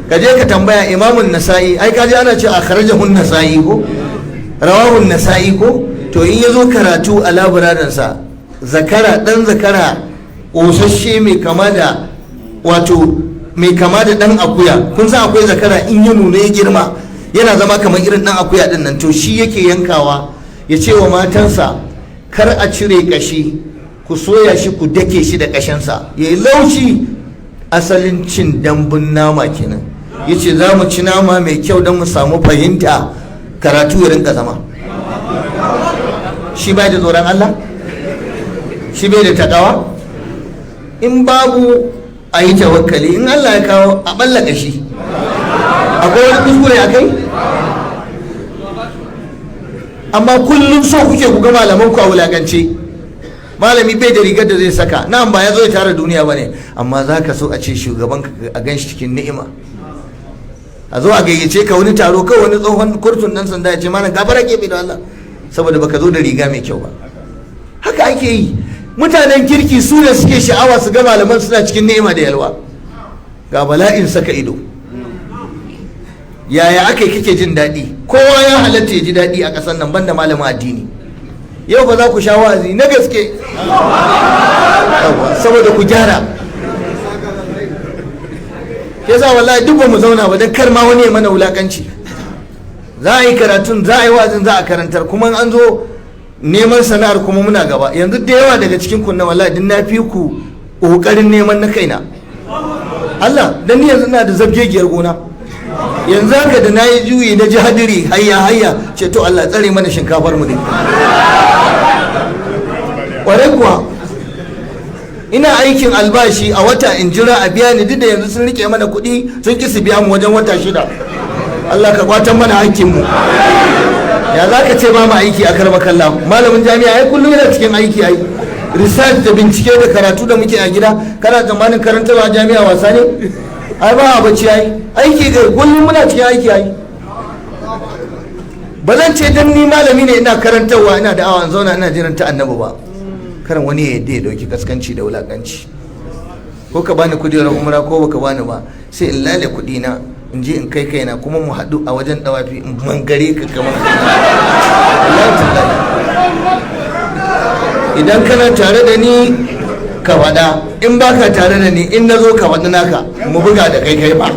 Ka je ka tambaya Imamun Nasa'i. Ai ka je ana ce akhrajahun Nasa'i ko rawahun Nasa'i ko? To in ya zo karatu a laburarensa, zakara, dan zakara ƙosasshe mai kama da, wato mai kama da dan akuya. Kun san akwai zakara in ya nuna ya girma yana zama kamar irin dan akuya din nan. To shi yake yankawa, ya ce wa matansa, "Kar a cire kashi, ku soya shi, ku dake shi da kashinsa ya yi laushi." Asalin cin dambun nama kenan. Ya ce, "Za mu ci nama mai kyau don mu samu fahimta, karatu ya rinka zama." Shi bai da tsoron Allah? Shi bai da takawa? In babu, a yi tawakkali. In Allah ya kawo, a balla kashi. Akwai wani kuskure a kai? Amma kullum so kuke ku ga malaman ku a wulakance. Malami bai da rigar da zai saka. Na'am, ba ya zo ya tara duniya ba ne, amma za ka so a ce shugaban a gan shi cikin ni'ima. A zo a gayyace ka wani taro, kawai wani tsohon kurtun dan sanda ya ce, "Malam, gafara, keɓe da Allah," saboda baka zo da riga mai kyau ba. Haka ake yi. Mutanen kirki su ne suke sha'awa su ga malaman suna cikin ni'ima da yalwa. Ga bala'in saka ido. Yaya aka yi kake jin daɗi? Kowa ya halatta ya ji daɗi a ƙasar nan banda malamin addini. Yau ba za ku sha wa'azi na gaske saboda ku gyara. Yasa wallahi duk ba mu zauna ba don kar ma wani ya mana wulakanci. Za a yi karatun, za a yi wa'azin, za a karantar, kuma an zo neman sana'ar kuma muna gaba. Yanzu da yawa daga cikin kunna, wallahi duk na fi ku ƙoƙarin neman na kaina. Allah dan ni yanzu ina da zabgegiyar gona. Yanzu haka da na yi juyi na ji hadiri, hayya hayya, ce to Allah tsare mana shinkafar mu dai. Ƙwarai kuwa, ina aikin albashi a wata in jira a biya ni, duk da yanzu sun rike mana kuɗi, sun ki su biya mu wajen wata 6. Allah ka kwatan mana hakkin mu. Ya za ka ce ba mu aiki a karba kalla? Malamin jami'a ai kullum yana cikin aiki. Ai research da bincike da karatu da muke a gida, kana tsammanin karantarwa jami'a wasa ne? Ai ba a bacci, ai aiki ga kullum muna cikin aiki. Ai ba zan ce dan ni malami ne, ina karantarwa, ina da awa, zauna ina jiran ta Annabi ba. Karan wani ya yadda ya dauki kaskanci da wulakanci. Ko ka bani kujerar umra ko baka bani ba, sai in lale kuɗi na in je in kai kaina, kuma mu haɗu a wajen dawafi in mangare ka kamar. Wallahi idan kana tare da ni ka faɗa, in baka tare da ni, in na zo ka faɗi naka, mu buga da kai. Kai ba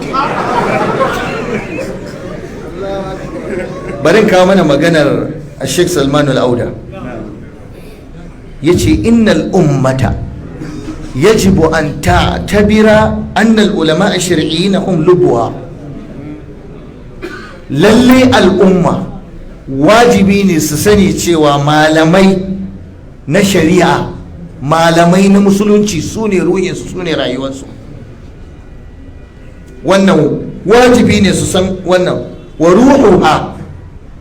bari kawo mana maganar Sheikh Salman Al-Auda. Yace, "Innal ummata yajibu an ta'tabira anna al-ulama ash-shar'iyyin hum lubuha." Lalle al'umma wajibi ne su sani cewa malamai Na shari'a, malamai na musulunci su ne ruhinsu, su ne rayuwarsu. Wannan wajibi ne su san wannan. Wa ruhuha.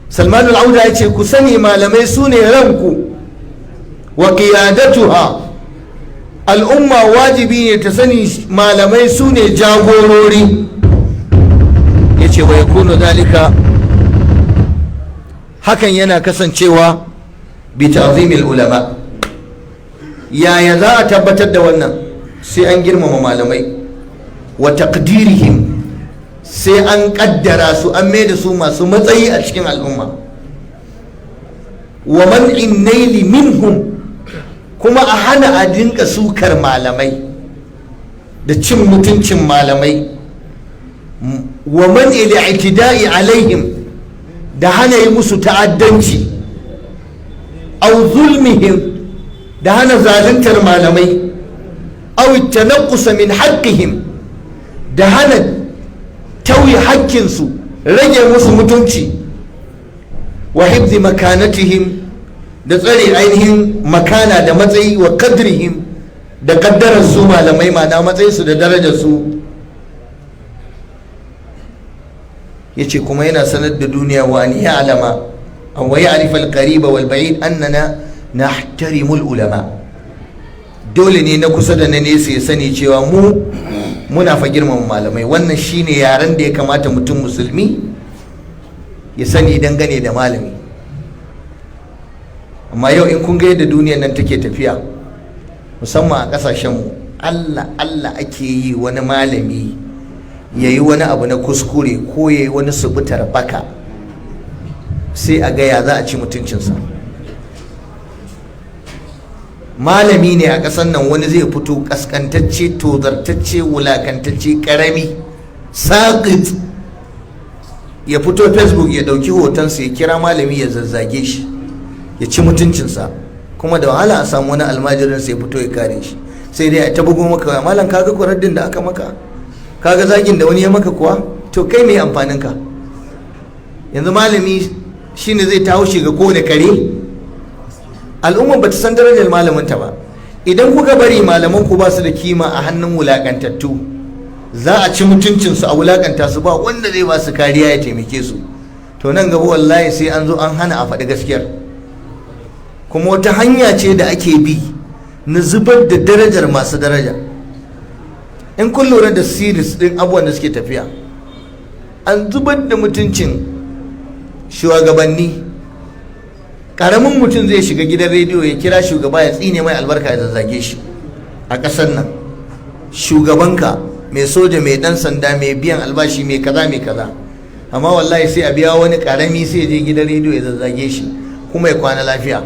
Salman Al'auda ya ce ku sani, malamai su ne ranku. Wa qiyadatuha. Al'umma wajibi ne ta sani malamai su ne jagorori. Ya ce wa yakunu zalika, hakan yana kasancewa, bi ta'zimil ulama. Yaya za a tabbatar da wannan? Sai an girmama malamai, wa taqdirihim, sai an kaddara su, an mai da su masu matsayi a cikin al'umma, wa man'in naili minhum, kuma a hana a dinka sukar malamai da cin mutuncin malamai, wa man'il i'tida'i alaihim, da hana yi musu ta'addanci, aw zulmihim, da hana zaluntar malamai, aw tanaqqusa min haqqihim, da hana tauye hakkinsu, rage musu mutunci, wa hifzi makanatihim, da tsare ainihin makana da matsayi, wa qadrihim, da kaddarar su malamai, ma'ana matsayinsu da darajar su. Yace kuma yana sanar da duniya, wa an ya'lama an wa ya'rifa al-qariba wal ba'id annana nahtarimul ulama. Dole ne na kusa da na nesa ya sani cewa mu muna fa girmama malamai. Wannan shine yaren da ya kamata mutum musulmi ya sani dangane da malami. Amma yau in kun ga yadda duniyar nan take tafiya, musamman a kasashenmu, Allah Allah ake yi wani malami ya yi wani abu na kuskure ko ya yi wani subutar baka, sai a gaya za a ci mutuncinsa. Malami ne a ƙasar nan, wani zai fito ƙasƙantacce, tozartacce, wulakantacce, ƙarami, saƙit, ya fito Facebook, ya ɗauki hotonsa, ya kira malami, ya zazzage shi, ya ci mutuncinsa. Kuma da wahala a samu wani almajirin sai fito ya kare shi, sai dai a ta bugo maka: "Malam, kaga kuraddin da aka maka? Kaga zagin da wani ya maka kuwa?" To kai mai amfanin ka? Yanzu malami shine zai tawo ga kowane kare. Al'umma bata san darajar malaminta ba. Idan kuka bari malaman ku ba su da kima a hannun wulakantattu, za a ci mutuncinsu, a wulakanta su, ba wanda zai ba su kariya ya taimake su, to nan gaba wallahi sai an zo an hana a faɗi gaskiyar. Kuma wata hanya ce da ake bi na zubar da darajar masu daraja. In kun lura da series din abubuwan da suke tafiya, an zubar da mutuncin shugabanni. Karamin mutum zai shiga gidan rediyo ya kira shugaba, ya tsine mai albarka, ya zazzage shi a ƙasar nan. Shugabanka mai soja, mai dan sanda, mai biyan albashi, mai kaza, mai kaza, amma wallahi sai a biya wani karami, sai ya je gidan rediyo ya zazzage shi kuma ya kwana lafiya.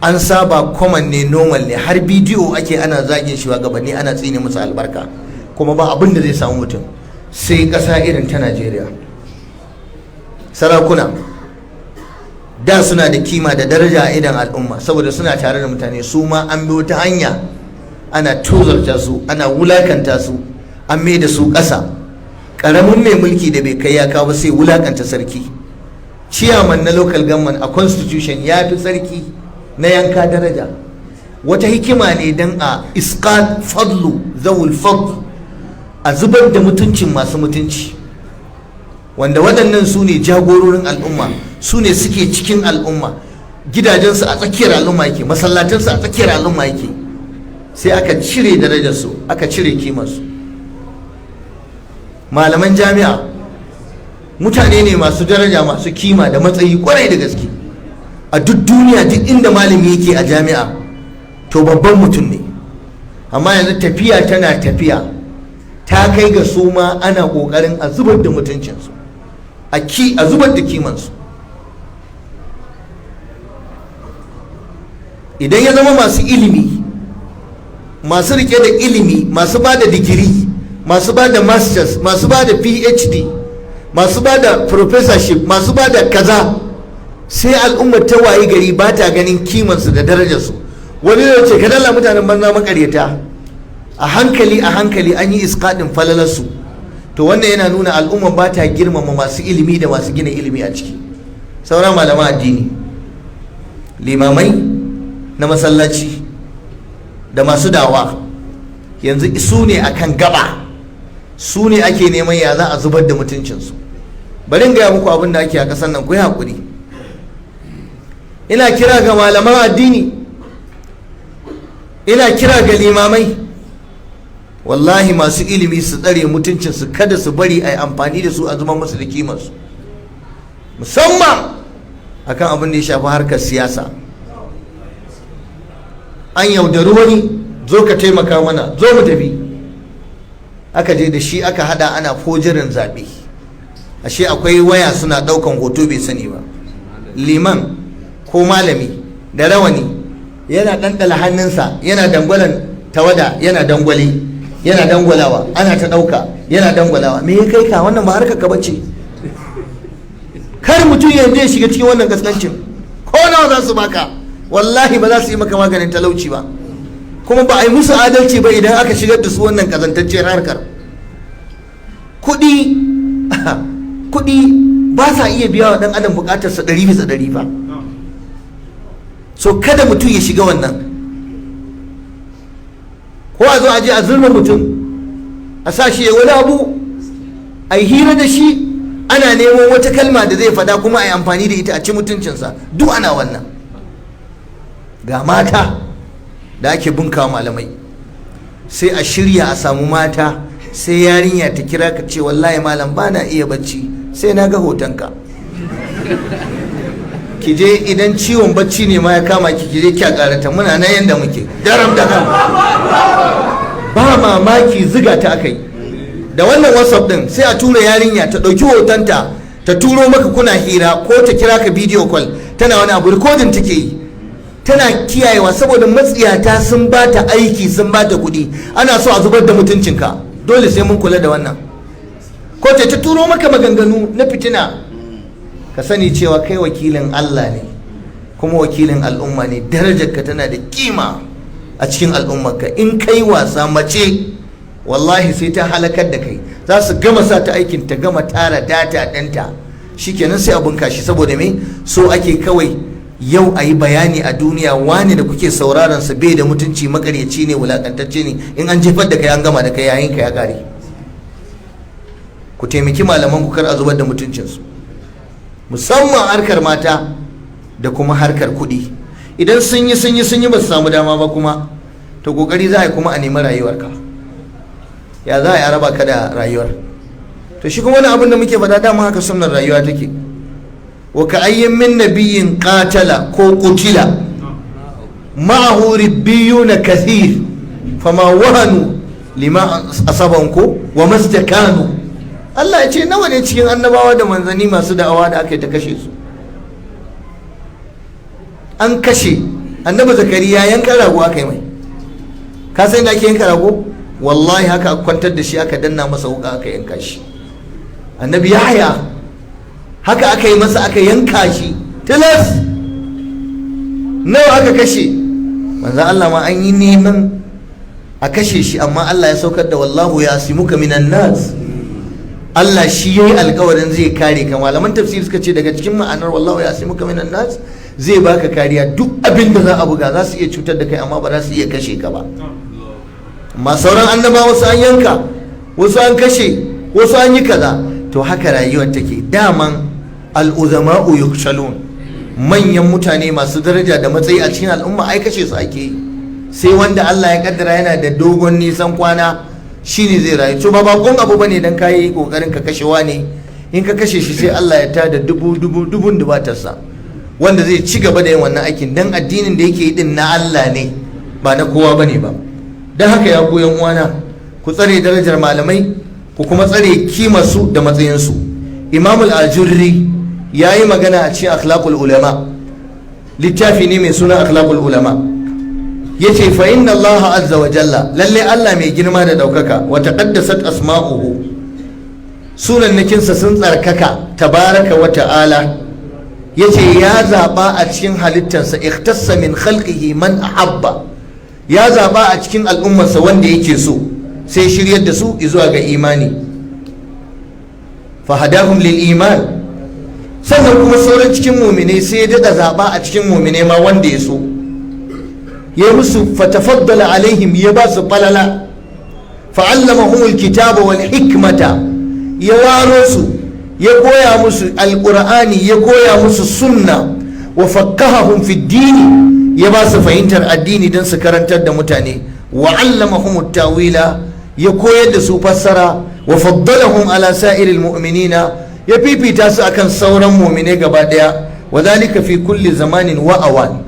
An saba, common ne, normal ne. Har bidiyo ake ana zagin shugabanni, ana tsine musu albarka, kuma ba abin da zai samu mutum. Sai ƙasa irin ta Najeriya. Sarakuna da suna da kima da daraja a idan al'umma saboda suna tare da mutane. Su ma an bi wata hanya, ana tozarta su, ana wulakanta su, an mai da su ƙasa. Ƙaramin mai mulki da bai kai ya kawo sai wulakanta sarki. Ciyaman na local government a constitution ya fi sarki na yanka daraja. Wata hikima ne don a isqat fadlu zawul fadl, a zubar da mutuncin masu mutunci, wanda waɗannan su ne jagororin al'umma, su ne suke cikin al'umma, gidajensu a tsakiyar al'umma yake, masallatansu a tsakiyar al'umma yake. Sai aka cire darajarsu, aka cire kimarsu. Malaman jami'a mutane ne masu daraja, masu kima da matsayi kwarai da gaske. A duk duniya, duk inda malami yake a jami'a, to babban mutum ne. Amma yanzu tafiya tana tafiya, ta kai ga su ma ana kokarin a zubar da mutuncinsu, a zubar da kimansu. Idan ya zama masu ilimi, masu rike da ilimi, masu ba da digiri, masu ba da masters, masu ba da PhD, masu ba da professorship, masu ba da kaza, sai al'ummar ta wayi gari ba ta ganin kimansu da darajarsu. Wani zai ce, "Kadalla, mutanen banza, makaryata." A hankali a hankali an yi iskaɗin falalarsu. To wannan yana nuna al'umma ba ta girmama masu ilimi da masu gina ilimi a ciki. Sauran malaman addini, limamai. Na masallaci da masu dawa yanzu su ne akan gaba, su ne ake neman ya za a zubar da mutuncinsu. Bari in gaya muku abin da ake a ƙasar nan, ku yi haƙuri. Ina kira ga malaman addini, ina kira ga limamai, wallahi masu ilimi su tsare mutuncinsu, kada su bari a yi amfani da su a zubar musu da kimarsu, musamman akan abin da ya shafi harkar siyasa. An yaudari wani, "Zo ka taimaka mana, zo mu tafi." Aka je da shi, aka hada ana fojirin zaɓe, ashe akwai waya suna ɗaukan hoto, bai sani ba. Liman ko malami da rawani yana ɗanɗala hannunsa, yana dangwalan tawada, yana dangwale, yana dangwalawa, ana ta ɗauka, yana dangwalawa. Me ya kai ka wannan? Ba harkar ka bace. Kar mutum ya ya shiga cikin wannan kaskancin. Ko nawa za su baka, wallahi ba za su yi maka maganin talauci ba, kuma ba a yi musu adalci ba idan aka shigar da su wannan kazantacciyar harkar. Kuɗi, kuɗi ba sa iya biya wa ɗan adam buƙatarsa 100% ba. So kada mutum ya shiga wannan, ko a zo a je a zurma mutum, a sa shi ya wani abu, a yi hira da shi, ana neman wata kalma da zai fada kuma a yi amfani da ita a ci mutuncinsa. Duk ana wannan. Ga mata da ake bunka malamai, sai a shirya a samu mata, sai yarinya ta kira ka, ce, "Wallahi malam, ba na iya bacci sai na ga hotonka." Ki je, idan ciwon bacci ne ma ya kama ki, ki je ki karata. Muna nan yanda muke daram da kam. Ba mamaki ziga ta aka yi da wannan WhatsApp din, sai a tura yarinya ta ɗauki hotonta ta turo maka, kuna hira, ko ta kira ka video call, tana wani abu, recording take yi, tana kiyayewa, saboda matsiyata sun ba ta aiki, sun ba ta kuɗi, ana so a zubar da mutuncinka. Dole sai mun kula da wannan. Ko ta turo maka maganganu na fitina. Ka sani cewa kai wakilin Allah ne kuma wakilin al'umma ne. Darajarka tana da kima a cikin al'ummarka. In kai wasa, mace wallahi sai ta halakar da kai. Za su gama sa ta aikin, ta gama tara data ɗinta, shikenan sai abun kashi. Saboda me? So ake kawai yau a yi bayani a duniya, wani da kuke sauraron sa bai da mutunci, makaryaci ne, wulakantacce ne. In an jefar da kai, an gama da kai, yayin ka ya kare. Ku taimaki malaman ku, kar a zubar da mutuncinsu, musamman harkar mata da kuma harkar kuɗi. Idan sun yi, sun yi, sun yi, ba su samu dama ba kuma, to kokari za a yi kuma a nemi rayuwarka, ya za a yi a raba ka da rayuwar. To shi kuma wani abin da muke faɗa, dama haka sunnar rayuwa take. وكأي من نبي قاتل ko قتل معه ربيون كثير فما وهنوا لما أصابهم ko وما استكانوا. Allah ya ce nawa ne cikin annabawa da manzanni masu da'awa da aka yi ta kashe su. An kashe Annabi Zakariya, yanka rago aka yi mai. Ka san da ake yanka rago? Wallahi haka aka kwantar da shi, aka danna masa wuka, aka yanka shi. Annabi Yahya haka aka yi masa, aka yanka shi tilas. Nawa aka kashe? Manzo Allah ma an yi neman a kashe shi, amma Allah ya saukar da والله يعصمك من الناس. Allah shi yayi alkawarin zai kare ka. Malaman tafsir suka ce daga cikin ma'anar والله يعصمك من الناس, zai baka kariya. Duk abin da za a buga, za su iya cutar da kai, amma ba za su iya kashe ka ba. Amma sauran annaba, wasu an yanka, wasu an kashe, wasu an yi kaza. To haka rayuwar take daman. العظماء يقتلون. Manyan mutane masu daraja da matsayi a cikin al'umma, ai kashe su ake yi, sai wanda Allah ya kaddara yana da dogon nisan kwana shine zai rayu. To ba bakon abu bane dan kayi kokarin ka kashe wani. In ka kashe shi, sai Allah ya tada dubu dubu dubun dubatarsa wanda zai ci gaba da yin wannan aikin, dan addinin da yake yi din na Allah ne, ba na kowa bane ba. Dan haka ya goyon uwana, ku tsare darajar malamai, ku kuma tsare kimarsu da matsayinsu. Imam al-Ajurri ya yi magana a cikin Akhlaqul Ulama, littafi ne mai suna Akhlaqul Ulama, ya ce فإن الله عز وجل, lalle Allah mai girma da daukaka, وتقدست أسماؤه, sunannakinsa sun tsarkaka, تبارك وتعالى, ya ce ya zaɓa a cikin halittarsa, اختص من خلقه من أحب, ya zaɓa a cikin al'ummarsa wanda yake so, sai shiryar da su zuwa ga imani, فهداهم للإيمان. Sannan kuma sauran cikin muminai, sai ya daɗa zaɓa a cikin muminai ma wanda ya so. Ya musu fatafaddala alaihim, ya ba su falala. Fa'allamahumul kitaba wal hikmata, ya waro su, ya koya musu alqur'ani, ya koya musu sunna. Wa faqqahahum fi dini, ya ba su fahimtar addini don su karantar da mutane. Wa allamahum tawila, ya koyar da su fassara. Wa faddalahum ala sa'iril mu'minina, ya fifita su akan sauran mu'mine gaba daya. Wa dhalika fi kulli zamanin wa awan.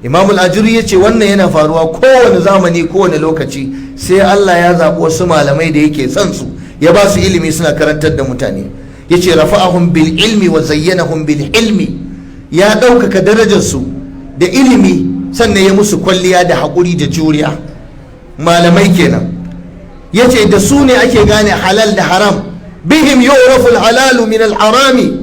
Imam al-Ajuri ya ce wannan yana faruwa kowane zamani, kowane lokaci, sai Allah ya zaɓi wasu malamai da yake son su, ya ba su ilimi, suna karantar da mutane. Ya ce rafa'ahum bil ilmi wa zayyanahum bil ilmi, ya ɗaukaka darajarsu da ilimi, sannan ya musu kwalliya da haƙuri da juriya. Malamai kenan. Ya ce da su ne ake gane halal da haram. Bihim yu'rafu al-halalu min al-harami,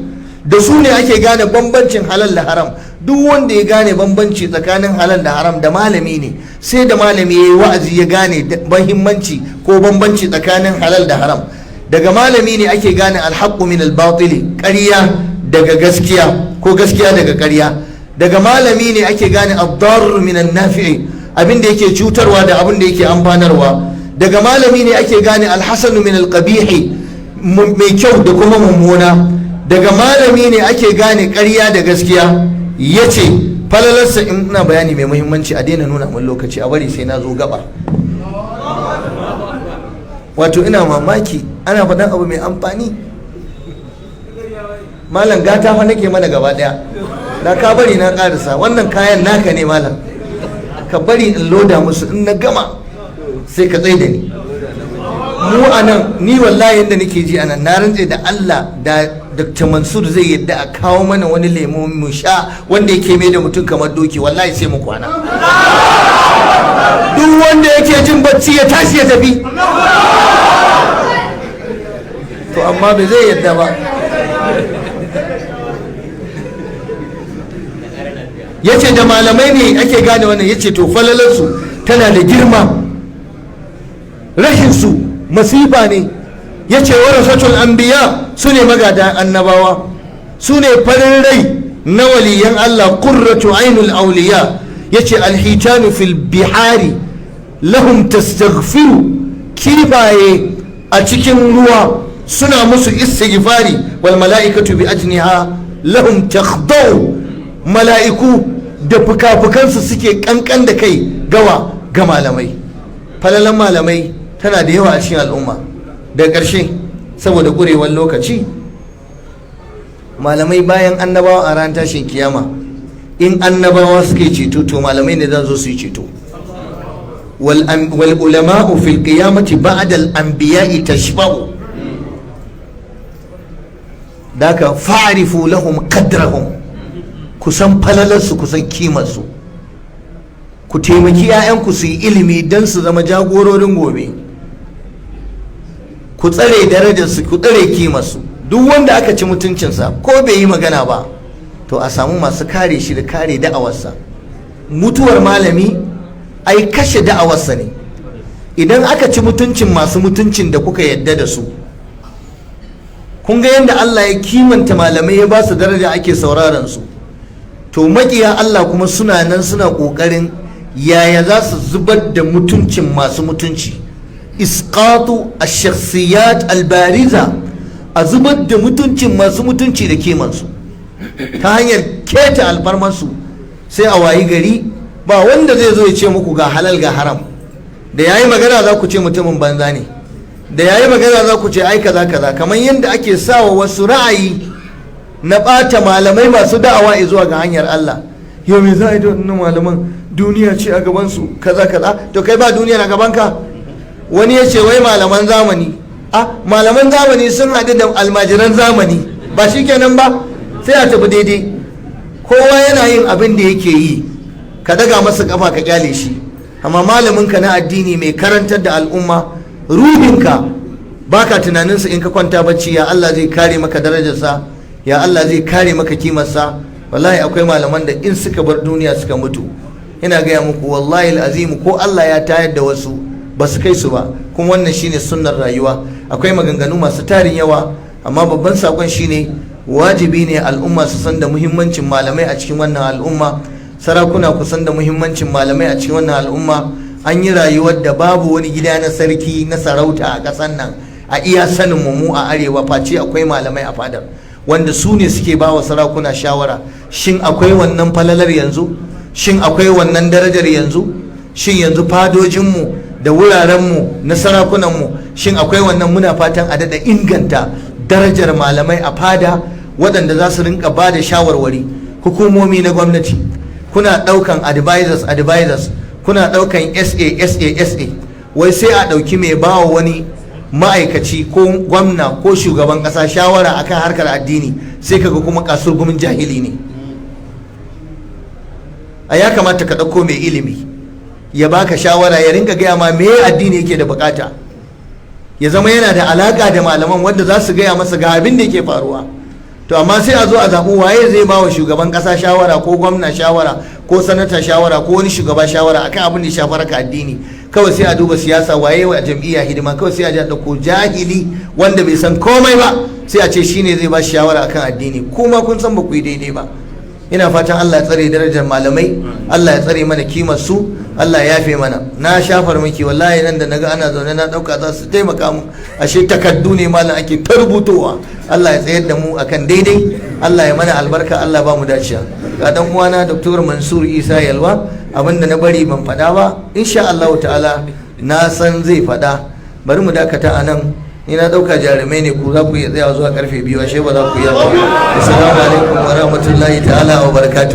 da su ne ake gane bambancin halal da haram. Duk wanda ya gane bambanci tsakanin halal da haram, da malami ne. Sai da malami ya yi wa'azi ya gane mahimmanci ko bambanci tsakanin halal da haram. Daga malami ne ake gane alhaqqu min albatili, ƙarya daga gaskiya ko gaskiya daga ƙarya. Daga malami ne ake gane ad-darr min an-nafi'i, abin da yake cutarwa da abin da yake amfanarwa. Daga malami ne ake gane alhasanu min alqabihi, mai kyau da kuma mummuna. Daga malami ne ake gane ƙarya da gaskiya. Ya ce falalarsa, in ina bayani mai muhimmanci a daina nuna mun lokaci, a bari sai na zo gaba. Wato ina mamaki, ana faɗan abu mai amfani. Malam, gata fa nake mana gaba ɗaya da ka bari na ƙarisa. Wannan kayan naka ne, malam, ka bari in loda musu. In na gama sai ka tsaye da ni. Mu a nan, ni wallahi yadda nake ji a nan, na rantse da Allah, da Dr. Mansur zai yadda a kawo mana wani lemo mu sha wanda yake mai da mutum kamar doki, wallahi sai mu kwana. Duk wanda yake jin bacci ya tashi ya tafi. To amma bai zai yadda ba. Yace da malamai ne ake gane wannan. Yace to falalarsu tana da girma, rashinsu masifa ne. Yace warasatul anbiya, su ne magada annabawa, su ne farin rai na waliyan Allah, qurratu ainul awliya. Yace alhitanu fil bihari lahum tastaghfiru, kifaye a cikin ruwa suna musu istighfari. Wal mala'ikatu bi ajniha lahum takhdau, mala'iku da fuka-fukansu suke kankan da kai gawa ga malamai. Falalan malamai tana da yawa a cikin al'umma. Da ƙarshe, saboda ƙurewar lokaci, malamai bayan annabawa a ran tashin kiyama, in annabawa suke ceto, to malamai ne zan zo su yi ceto. Wal ulama'u fil qiyamati ba'da al anbiya'i tashfa'u. Daka fa'rifu lahum qadrahum, kusan falalarsu, kusan kimarsu. Ku taimaki 'ya'yanku su yi ilimi don su zama jagororin gobe. Ku tsare darajarsu, ku tsare kimarsu. Duk wanda aka ci mutuncinsa, ko bai yi magana ba, to a samu masu kare shi da kare da'awarsa. Mutuwar malami ai kashe da'awarsa ne. Idan aka ci mutuncin masu mutuncin da kuka yadda da su, kun ga yadda Allah ya kimanta malamai, ya ba su daraja, ake sauraron su. To makiya Allah kuma suna nan suna kokarin yaya za su zubar da mutuncin masu mutunci. Isqatu ash-shakhsiyat al-bariza, a zubar da mutuncin masu mutunci da kimansu ta hanyar keta alfarmansu. Sai a wayi gari ba wanda zai zo ya ce muku ga halal ga haram. Da yayi magana za ku ce mutumin banza ne, da yayi magana za ku ce ai kaza kaza, kamar yadda ake sawa wasu ra'ayi na ɓata malamai masu da'awa zuwa ga hanyar Allah. Yau me za a yi da wannan malaman? Duniya ce a gabansu, kaza kaza. To kai ba duniyar a gabanka? Wani ya ce wai malaman zamani. A malaman zamani sun haɗu da almajiran zamani, ba shi kenan ba, sai a tafi daidai. Kowa yana yin abin da yake yi, ka daga masa kafa ka kyale shi. Amma malaminka na addini mai karantar da al'umma, ruhinka baka tunaninsa in ka kwanta bacci, ya Allah zai kare maka darajarsa, ya Allah zai kare maka kimarsa. Wallahi akwai malaman da in suka bar duniya suka mutu, ina gaya muku, wallahi azimu, ko Allah ya tayar da wasu, ba su kai su ba. Kuma wannan shine sunnar rayuwa. Akwai maganganu masu tarin yawa, amma babban sakon shine wajibi ne al'umma su san da muhimmancin malamai a cikin wannan al'umma, Sarakuna, kusan da muhimmancin malamai a cikin wannan al'umma. An yi rayuwar da babu wani gida na sarki na sarauta a ƙasar nan, a iya sanin mu a arewa, face akwai malamai a fadar wanda su ne suke ba wa sarakuna shawara. Shin akwai wannan falalar yanzu? Shin akwai wannan darajar yanzu? Shin yanzu fadojinmu da wurarenmu na sarakunanmu, shin akwai wannan? Muna fatan a daɗa inganta darajar malamai a fada waɗanda za su rinka ba da shawarwari. Hukumomi na gwamnati, kuna ɗaukan advisors, advisors, kuna ɗaukan SA, SA, SA. Wai sai a ɗauki mai bawa wani ma'aikaci ko gwamna ko shugaban ƙasa shawara akan harkar addini, sai kaga kuma kasurgumin jahili ne. A ya kamata ka ɗauko mai ilimi ya baka shawara, ya rinka gaya ma me addini yake da bukata, ya zama yana da alaka da malaman wanda za su gaya masa ga abin da yake faruwa. To amma sai a zo a zaɓi waye zai ba wa shugaban ƙasa shawara, ko gwamna shawara, ko sanata shawara, ko wani shugaba shawara akan abin da ya shafi harkar addini. Kawai sai a duba siyasa, waye wa jam'iyya hidima. Kawai sai a ji a ɗauko jahili wanda bai san komai ba, sai a ce shine zai ba shi shawara akan addini. Kuma kun san ba ku yi daidai ba. Ina fatan Allah ya tsare darajar malamai, Allah ya tsare mana kimar su, Allah ya yafe mana. Na shafar miki wallahi. Nan da naga ana zaune, na dauka za su taimaka mu, ashe takaddu ne malam ake ta rubutowa. Allah ya tsayar da mu akan daidai, Allah ya mana albarka, Allah ba mu dacewa. Ga dan uwana Dr. Mansur Isa Yalwa, abinda na bari ban faɗa ba, insha Allah ta'ala na san zai faɗa. Bari mu dakata a nan. Ni na ɗauka jarumai ne ku, za ku iya tsayawa zuwa karfe 2, ashe ba za ku iya ba. Assalamu alaikum wa rahmatullahi ta'ala wa barakatuh.